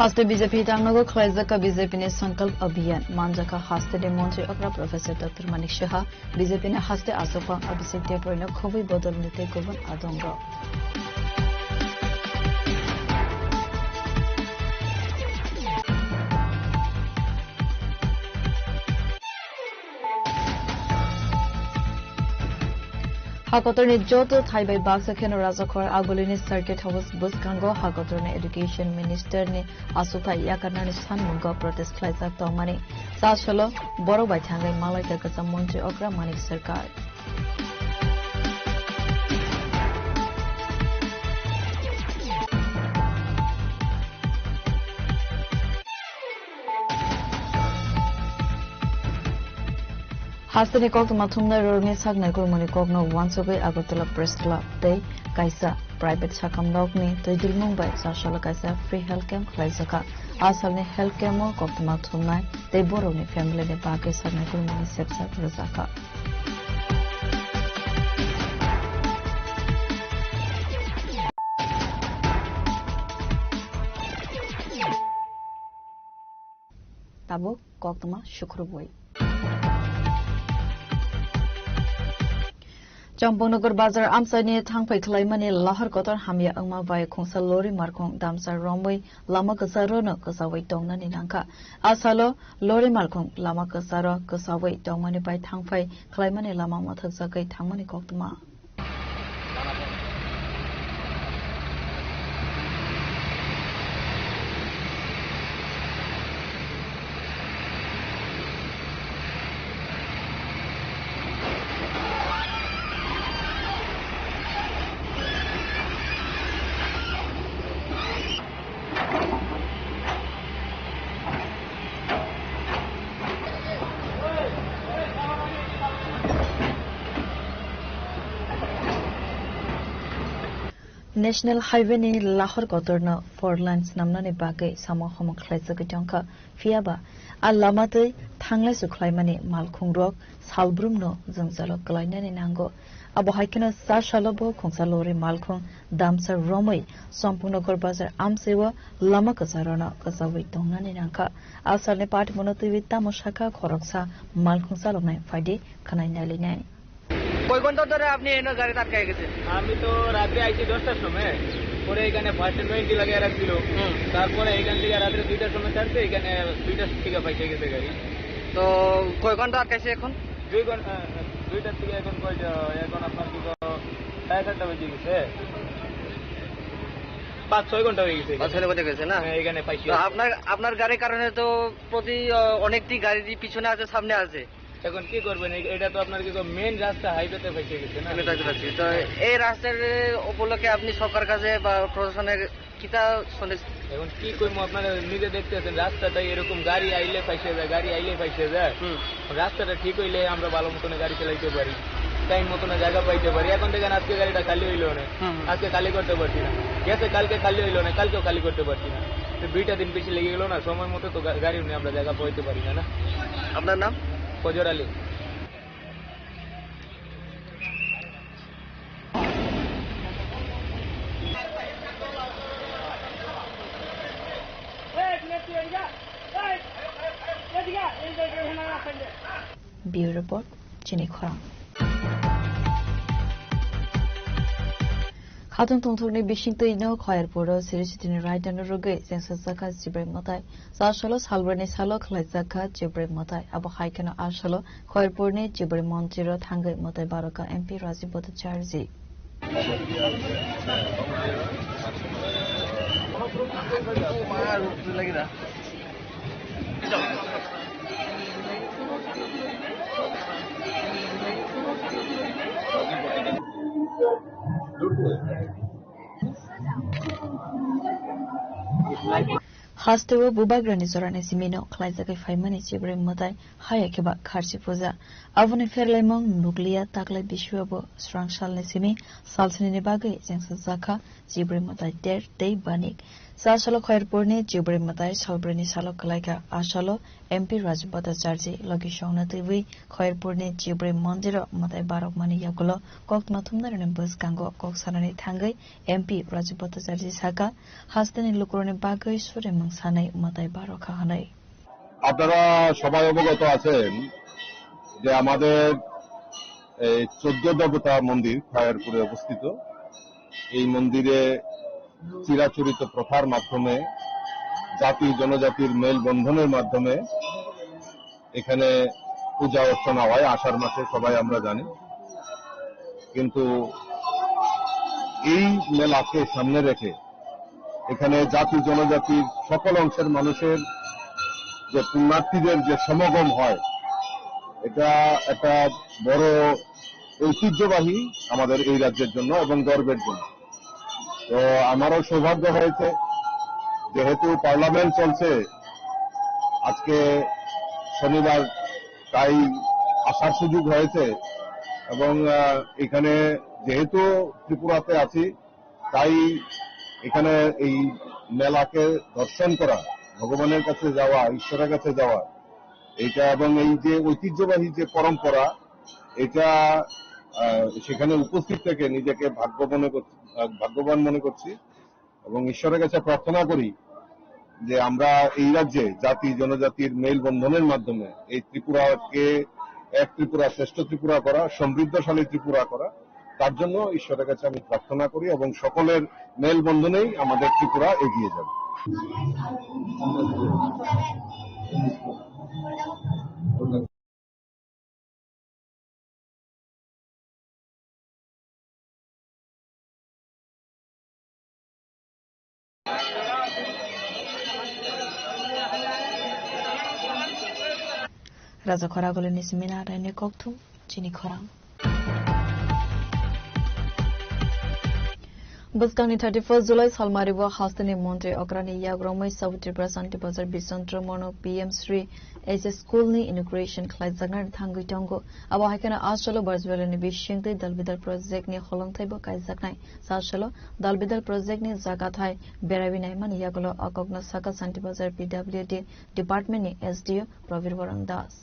Haste B J P tangnogo khlaijak B J P ni Sankalp Abhiyan. Manjakha haste ni montri okra Professor Doctor Manik Saha, B J P ni haste achukphang Abhishek Debbarma no khobwi bodol ni tei kubun adong rok. Hakotorni joto thai bai baksa kheno Rajakhor Agulini Circuit House bwskango hakotorni Education Minister ni aswkthai yakarnani sanmungo protest khlaijak tongmani. Sasolo borok bai thangwi malaikha kwcham montri okra Manik Sarkar. Hasteni koktwma thumnai rokni saknai kulmuni kokno uansugwi Agartala Press Club tei kaisa private sakam nokni twi dilmung bai Charsalo kaisa free health camp khlaijakha. A salni health camp o koktwma thumnai tei borokni family ni bagwi saknai kulmuni sepsak rwjakha. Tabuk koktwma sukrubwi. Champangnagar bazar amchaini thangphai khlaimani lahar kotor hamya wngma bai khungsa lori markhong damsa romwi lama kwcharo no kwchawi tongnani nangkha. A salo lori markhong lama kwcharo kwchawi tongmani bai thangphai khlaimani lama mwthakjagwi thangmani koktwma. National Highway ni lahor kotorno four lane snamnani bagwi samung homung khlaijagwi tongkha, phiyaba a lama twi thanglaisu khlaimani malkhung rok salbrumno jwngjalo kwlainani nango. Abo hai kheno char salo bo khungsa lori malkhung damsa romwi Champangnagar bazar amchai o lama kwcharano kwchawi tongnani nangkha. A salni patimono twiwi tamo sakha khoroksa malkhung chaloknai phaidi khwnai nailainai. কয় ঘন্টা ধরে আপনি এনে গাড়িতে আটকে গেছে? আমি তো রাত্রে আইছি দশটার সময়, পরে এখানে ফার্স্টে টোয়েন্টি লাগিয়ে রাখছিল। হুম। তারপরে এখান থেকে রাত্রে দুইটার সময় ছাড়ছে, এখানে দুইটার থেকে পৌঁছে গেছে গাড়ি। তো কয় ঘন্টা আটকাইছে এখন? দুই ঘন্টা, দুইটার থেকে এখন কয়টা? এখন আপনার কি সাড়ে সাতটা বেজে গেছে। পাঁচ ছয় ঘন্টা হয়ে গেছে। পাঁচ ছয় ঘন্টা গেছে না? হ্যাঁ, এখানে পাইছি। তো আপনার, আপনার গাড়ির কারণে তো প্রতি, আহ, অনেকটি গাড়ি পিছনে আছে, সামনে আছে। এখন কি করবেন? এ-, এটা তো আপনার কি মেইন রাস্তা, হাইওয়েতে ফেসে গেছে না? আমি তাকে পাচ্ছি। তো এই রাস্তার উপলক্ষে আপনি সরকার কাছে বা প্রশাসনের কিতা সন্দেশ? এখন কি কইমু, আপনারা নিজে দেখতেছেন, রাস্তাটা এরকম গাড়ি আইলে ফাইসে যায়, গাড়ি আইলে ফাইসে যায়। হুম। রাস্তাটা ঠিক হইলে আমরা ভালো মতন গাড়ি চালাইতে পারি, টাইম মতন জায়গা পাইতে পারি। এখন দেখেন, আজকে গাড়িটা খালি হইলো না, হুম, হুম। আজকে খালি করতে পারছি না, গেছে কালকে খালি হইলো না, কালকেও খালি করতে পারছি না। তো দুইটা দিন বেশি লেগে গেল না, সময় মতো তো গা-, গাড়ি নিয়ে আমরা জায়গা পাইতে পারি না, না। আপনার নাম? ফজর Ali. Bureau Report, Chini Khorang. Khatungthokni bisingtwi no Khoyerpuro Sri Sitini Raidano rwgwi chengsa jakha Chibrai mwtai. Char salo salbrani salo khwlaijakha Chibrai mwtai. Abo hai kheno a salo Khoyerpurni Chibrai mondirno thangwi mwtai barokha M P Rajiv Bhattacharjee. Hasteo bubagrani jorani simino khlaijagwi phaimani Chibrai mwtai haya khe ba kharchi puja. Aboni pherlaimung nukliya taklai bisio bo srang salni simi salsnini bagwi chengsa jakha Chibrai mwtai ter tei banik. Char salo Khoyerpurni Chibrai mwtai salbrani salo kwlaikha. A salo M P Rajiv Bhattacharjee logi songna twiwi Khoyerpurni Chibrai mondirno mwtai barokmani yagulo koktwma thumnairokni bwskango kok sanani thangwi M P Rajiv Bhattacharjee sakha, hasteni lukurokni bagwi suremung sanai mwtai barokha hwnwi. আপনারা সবাই অবগত আছেন যে আমাদের এই চোদ্দ দেবতা মন্দির খয়েরপুরে অবস্থিত। এই মন্দিরে চিরাচরিত প্রথার মাধ্যমে জাতি জনজাতির মেলবন্ধনের মাধ্যমে এখানে পূজা অর্চনা হয় আষাঢ় মাসে, সবাই আমরা জানি। কিন্তু এই মেলাকে সামনে রেখে এখানে জাতি জনজাতির সকল অংশের মানুষের যে পুণ্যার্থীদের যে সমাগম হয়, এটা একটা বড় ঐতিহ্যবাহী আমাদের এই রাজ্যের জন্য এবং গর্বের জন্য। তো আমারও সৌভাগ্য হয়েছে, যেহেতু পার্লামেন্ট চলছে, আজকে শনিবার, তাই আসার সুযোগ হয়েছে এবং, আহ, এখানে যেহেতু ত্রিপুরাতে আছি, তাই এখানে এই মেলাকে দর্শন করা, ভগবানের কাছে যাওয়া, ঈশ্বরের কাছে যাওয়া, এটা এবং এই যে ঐতিহ্যবাহী যে পরম্পরা, এটা, আহ, সেখানে উপস্থিত থেকে নিজেকে ভাগ্য মনে করছি, আহ, ভাগ্যবান মনে করছি এবং ঈশ্বরের কাছে প্রার্থনা করি যে আমরা এই রাজ্যে জাতি জনজাতির মেলবন্ধনের মাধ্যমে এই ত্রিপুরাকে এক ত্রিপুরা, শ্রেষ্ঠ ত্রিপুরা করা, সমৃদ্ধশালী ত্রিপুরা করা, তার জন্য ঈশ্বরের কাছে আমি প্রার্থনা করি এবং সকলের মেলবন্ধনেই আমাদের ত্রিপুরা এগিয়ে যাবে। Raja khoragulini simina raini kokthum chini khorang. Bwskangni thirty first July salmari bo hasteni montri okrani yagromwi South Tripura Santi Bazar Bisantro Mono P M Shri H S School ni inauguration khlaijaknani thangwi tongo. Abo hai kheno Asolo Barjwelani bisingtwi dalbidal project ni holongthai bo kaijaknai. Sasalo dalbidal project ni jagathai beraiwi naimani yagulo o kokno saka Santi Bazar P W D department ni S D O Prabir Boron Das.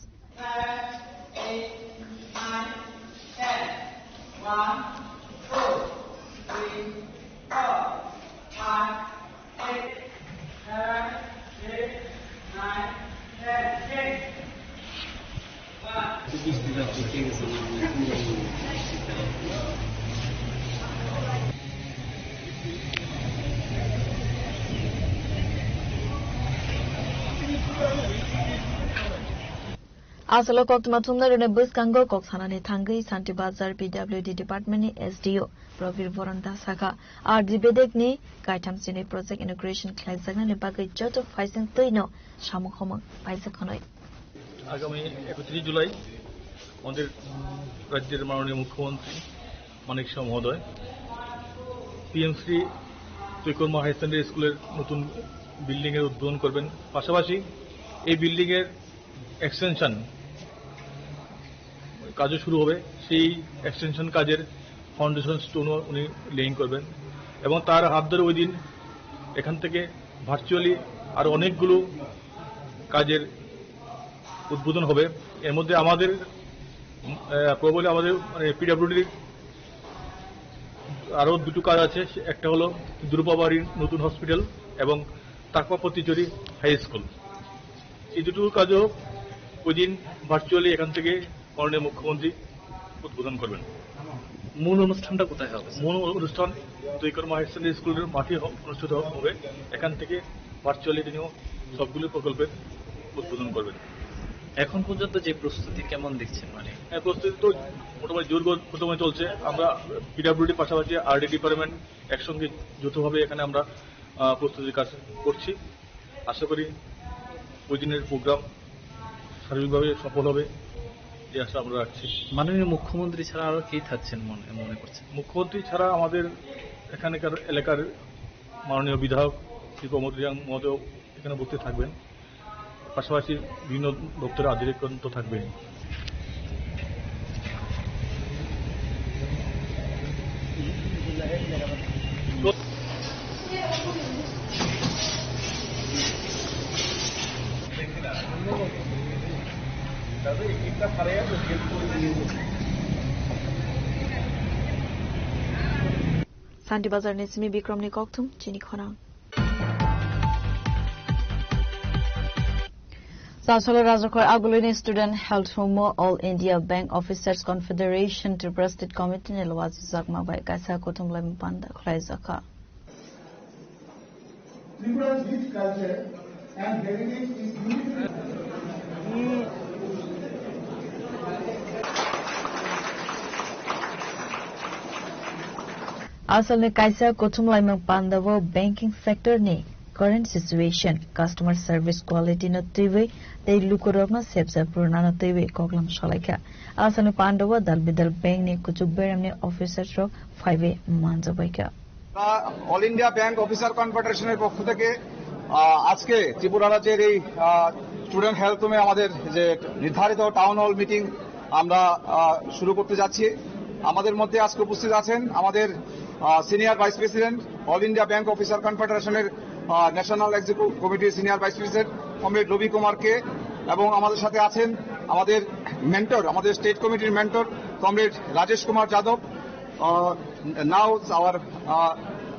Asalo koktwma thumnairokni bwskango kok sanani thangwi Santi Bazar P W D department ni S D O Prabir Boron Das sakha, R D bedek ni kaitham chini project inauguration khlaijaknani bagwi joto phaising twino samung homung paijak hwnwi. আগামী একত্রিশ জুলাই আমাদের রাজ্যের মাননীয় মুখ্যমন্ত্রী মানিক সাহা মহোদয় পিএমসি তৈকর্মা higher secondary স্কুলের নতুন বিল্ডিংয়ের উদ্বোধন করবেন। পাশাপাশি এই বিল্ডিংয়ের এক্সটেনশন কাজও শুরু হবে। সেই এক্সটেনশন কাজের ফাউন্ডেশন স্টোনও উনি লেইং করবেন এবং তার হাত ধরে ওই দিন এখান থেকে ভার্চুয়ালি আরও অনেকগুলো কাজের উদ্বোধন হবে। এর মধ্যে আমাদের, আহ, প্রবলে আমাদের, মানে, পিডাব্লিউডির আরও দুটো কাজ আছে। সে একটা হলো দ্রুপাবাড়ির নতুন হসপিটাল এবং তাকপা পতিচুরি হাই স্কুল। এই দুটো কাজও ওই দিন ভার্চুয়ালি এখান থেকে মাননীয় মুখ্যমন্ত্রী উদ্বোধন করবেন। মূল অনুষ্ঠানটা কোথায় হবে? মূল অনুষ্ঠান দুই কর্মা হায়ার সেকেন্ডারি স্কুলের মাঠে হ-, অনুষ্ঠিত হবে। এখান থেকে ভার্চুয়ালি তিনিও সবগুলো প্রকল্পের উদ্বোধন করবেন। এখন পর্যন্ত যে প্রস্তুতি কেমন দেখছেন? মানে, হ্যাঁ, প্রস্তুতি তো মোটামুটি জোর গতিতে চলছে। আমরা পিডাব্লিউডির পাশাপাশি আরডি ডিপার্টমেন্ট একসঙ্গে যৌথভাবে এখানে আমরা, আহ, প্রস্তুতির কাজ করছি। আশা করি ওই দিনের প্রোগ্রাম সার্বিকভাবে সফল হবে, এই আশা আমরা রাখছি। মাননীয় মুখ্যমন্ত্রী ছাড়া আরো কে থাকছেন মনে, মনে করছেন? মুখ্যমন্ত্রী ছাড়া আমাদের এখানকার এলাকার মাননীয় বিধায়ক শ্রী প্রমোদ রিয়াং মহোদয় এখানে উপস্থিত থাকবেন, পাশাপাশি বিভিন্ন দপ্তরের আধিকারিকগণ তো থাকবেন। Santi Bazar ni simi Bikram ni kokthum chini khorang. Sasolo Rajakhor Agulini Student Health Humo All India Bank Officers Confederation Tripura State Committee ni lwajak jakma bai kaisa kuthum laimung panda khwlaijakha. Tripura's rich culture and heritage is uniquely Asalni kaisa kuthum laimung pandao banking sector ni current situation, customer service quality no twiwi tei lukurokno sebsa purnano twiwi koklam salaikha. Asalni pandao dal bidal bank ni kuchuk beramni officers rok phaiwi manjabaikha. আমরা all India bank officer কনফেডারেশনের পক্ষ থেকে, আহ, আজকে ত্রিপুরা রাজ্যের এই, আহ, student health হোমে আমাদের যে নির্ধারিত টাউন হল মিটিং আমরা আহ, শুরু করতে যাচ্ছি। আমাদের মধ্যে আজকে উপস্থিত আছেন আমাদের senior vice president, all India bank officer কনফেডারেশনের ন্যাশনাল এক্সিকিউটিভ কমিটির সিনিয়র ভাইস প্রেসিডেন্ট কমরেড রবি কুমার কে, এবং আমাদের সাথে আছেন আমাদের মেন্টর, আমাদের স্টেট কমিটির মেন্টর কমরেড রাজেশ কুমার Yadav. Uh, now our uh,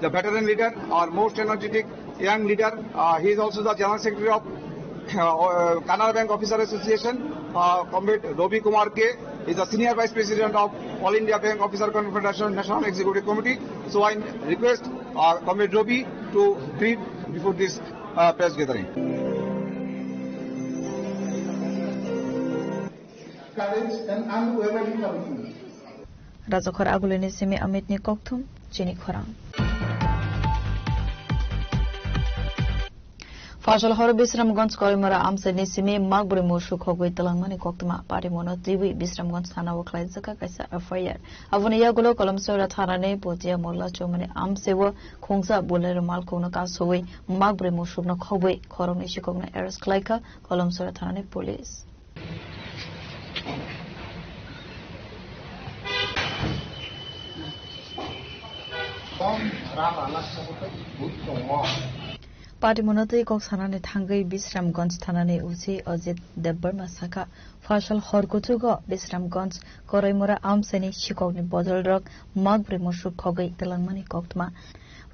the veteran leader, our most energetic young leader. Uh, he is also the general secretary of uh, uh, Canara Bank Officer Association. Uh, Comrade Robi Kumar K is the senior vice president of All India Bank Officer Confederation National Executive Committee. So I request uh, Comrade Robi to brief before this uh, press gathering. Courage and unwavering commitment. Rajakhor Agulini simi Amit ni kokthum chini khorang. Fasal horo Bisramganj Koimora amsani simi makbrwi musu khogwi twlangmani koktwma party mono twiwi Bisramganj thana o khlaijak kaisa F I R. Aboni yagulo Kolomsora thana ni Potia Molla Chomani amseo khungsa Bolero malkhungno kasui makbrwi musukno khogwi khoroknwi sikokno arrest khlaikha Kolomsora thana ni police. Party mono twi kok sanani thangwi Bisramganj thanani O C Ajit Debbarma sakha, fasal hor kuchugo Bisramganj Koraimura amsani sikokni bodolrok makbrwi musuk khogwi twlangmani koktwma.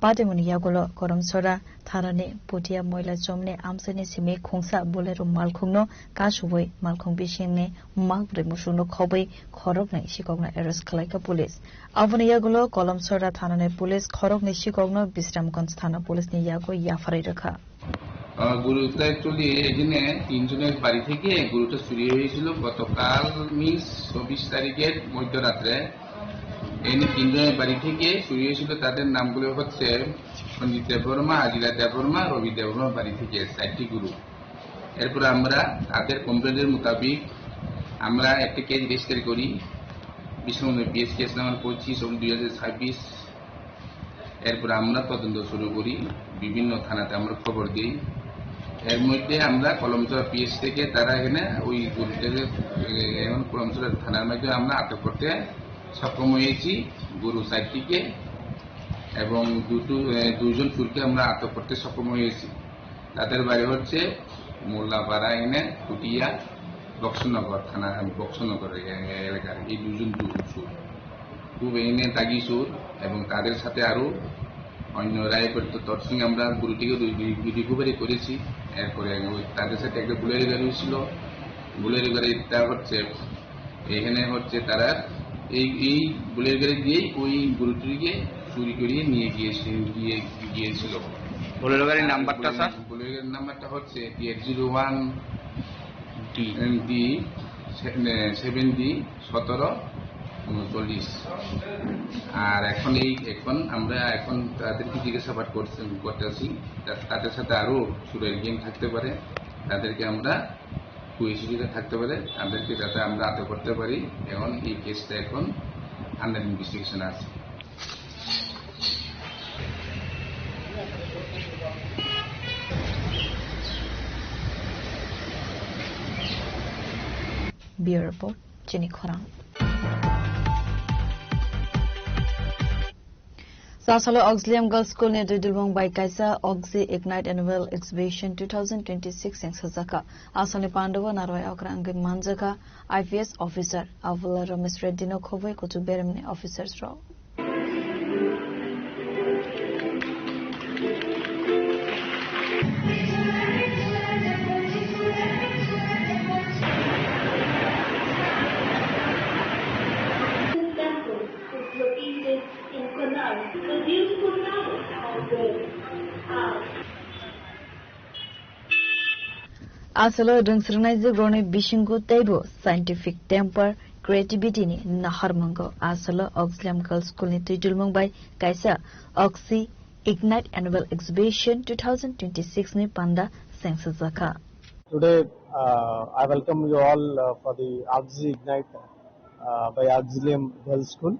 Patimoni yagulo Koromsora thanani Putia Moila Chomni amsani simi khungsa Bolero malkhungno kasubui malkhung bisingni makbrwi musukno khobwi khoroknwi sikokno arrest khlaikha police. Aboni yagulo Kolomsora thanani police khoroknwi sikokno Bisramganj thana police ni yago yapharwi rwkha. আহ, গরুটা অ্যাকচুয়ালি এখানে তিনজনের বাড়ি থেকে গরুটা চুরি হয়েছিল গতকাল মিস চব্বিশ তারিখের মধ্যরাত্রে। এনে তিনজনের বাড়ি থেকে চুরি হয়েছিল, তাদের নামগুলো হচ্ছে সঞ্জিত দেববর্মা, আজিরা দেববর্মা, রবি দেববর্মা বাড়ি থেকে চারটি গরু। এরপর আমরা তাদের কমপ্লেনের মোতাবেক আমরা একটা কেস রেজিস্টার করি, বিষ্ণুপ্রিয়া পিএস কেস নাম্বার পঁচিশ অব দুই হাজার ছাব্বিশ। এরপর আমরা তদন্ত শুরু করি, বিভিন্ন থানাতে আমরা খবর দিই। এর মধ্যে আমরা কলমচড়া পিএস থেকে তারা এখানে ওই গরুটাকে, এ, এখন কলমচড়া থানার মাধ্যমে আমরা আটক করতে সক্ষম হয়েছি গরু চারটিকে এবং দুটো, এ, দুইজন চোরকে আমরা আটক করতে সক্ষম হয়েছি। তাদের বাড়ি হচ্ছে মোল্লাপাড়া এনে পুটিয়া বক্সনগর থানা, বক্সনগর এ-, এলাকার এই দুজন চোর। খুব এনে দাগি চোর এবং তাদের সাথে আরো অন্য রায়পুর তো তৎসঙ্গে আমরা গরুটিকে রি-, রি-, রিকভারি করেছি। এরপরে ওই তাদের সাথে একটা বুলেরো গাড়ি ছিল, বুলেরো গাড়িটা হচ্ছে এখানে হচ্ছে তারা এই, এই বুলেরো গাড়ি দিয়েই ওই গরুটিকে চুরি করিয়ে নিয়ে গিয়েছে, গিয়ে, গিয়েছিল। বুলেরো গাড়ির নাম্বারটা, স্যার? বুলেরো গাড়ির নাম্বারটা হচ্ছে T eight zero one D. D সে-, এ, সেভেন ডি সতেরো ঊনচল্লিশ। আর এখন এই, এখন আমরা এখন তাদেরকে জিজ্ঞাসাবাদ করতে, করতে আছি। তা-, তাদের সাথে আরো চোরের গ্যাং থাকতে পারে, তাদেরকে আমরা খুবই সুবিধা থাকতে পারে, তাদেরকে যাতে আমরা আটক করতে পারি। এখন এই কেসটা এখন আন্ডার ইনভেস্টিগেশন আছে। Bureau Report, Chini Khorang. Sasalo Auxilium Girls School ni Duidulbung bai kaisa Oxy Ignite Annual Exhibition two thousand twenty-six sengsajakha. Asalni pandao narwai okra wngwi manjakha I P S officer. Abula Ramesh Reddy no khobwi kuchuk beremni officers rok. Temple is located in Konark. The beautiful flowers are there. Asalo rwngsrwngnaijwk rokni bisingo teibo scientific temper, creativity ni naharmungo. Asalo Auxilium Girls School ni twijlmung bai kaisa Oxy Ignite Annual Exhibition two thousand twenty-six ni panda sengsajakha. Today, uh, I welcome you all, uh, for the Oxy Ignite, uh, by Auxilium Girls School.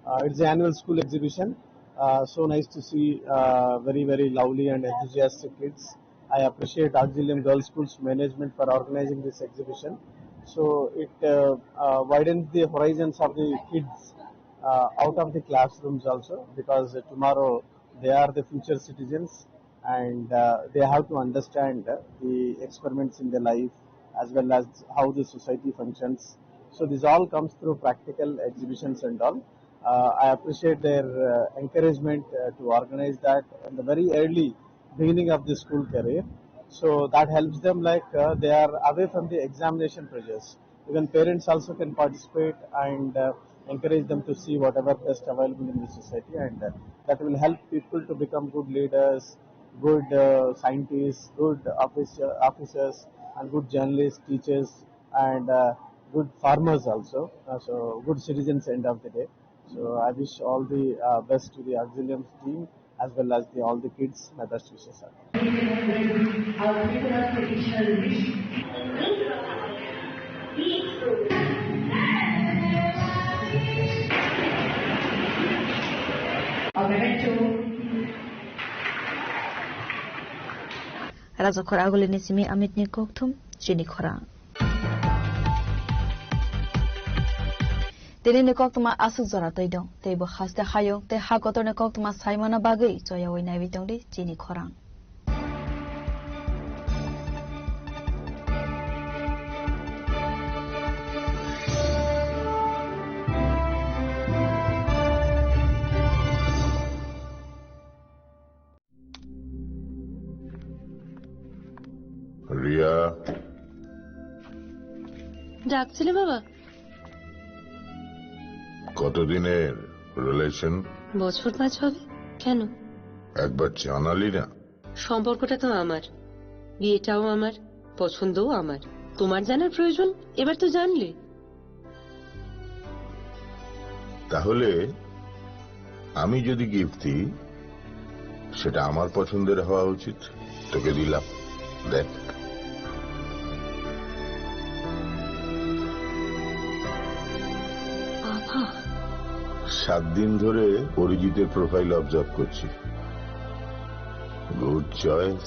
Uh, it's the annual school exhibition. Uh, so nice to see, uh, very, very lovely and enthusiastic kids. I appreciate Auxilium Girls School's management for organizing this exhibition. So it uh, uh, widens the horizons of the kids uh, out of the classrooms also, because uh, tomorrow they are the future citizens, and uh, they have to understand uh, the experiments in their life as well as how the society functions. So this all comes through practical exhibitions and all. Uh, I appreciate their uh, encouragement uh, to organize that in the very early beginning of the school career. So that helps them, like, uh, they are away from the examination pressures. Even parents also can participate and uh, encourage them to see whatever best available in the society, and uh, that will help people to become good leaders, good uh, scientists, good officer, officers, and good journalists, teachers, and uh, good farmers also. Uh, so good citizens end of the day. So I wish all the uh, best to the Auxilium team as well as the all the kids. My best wishes, sir. Rajakhor Agulini simi Amitni kokthum chini khorang. Tini ni koktwma aswk jora twi dong, tei bo haste hayung tei ha kotorni koktwma saimano bagwi choyawi naiwi tongdi chini khorang. Riya. ডাকছিলে বাবা? কতদিনের রিলেশন? বছর পাঁচ হবে। কেন? একবার জানালি না। সম্পর্কটা তো আমার, বিয়েটাও আমার, পছন্দও আমার। তোমার জানার প্রয়োজন? এবার তো জানলে। তাহলে আমি যদি গিফট দিই, সেটা আমার পছন্দের হওয়া উচিত। তোকে দিলাম, দেখ। বাবা। সাত দিন ধরে অরিজিতের প্রোফাইল অবজার্ভ করছি। Good choice.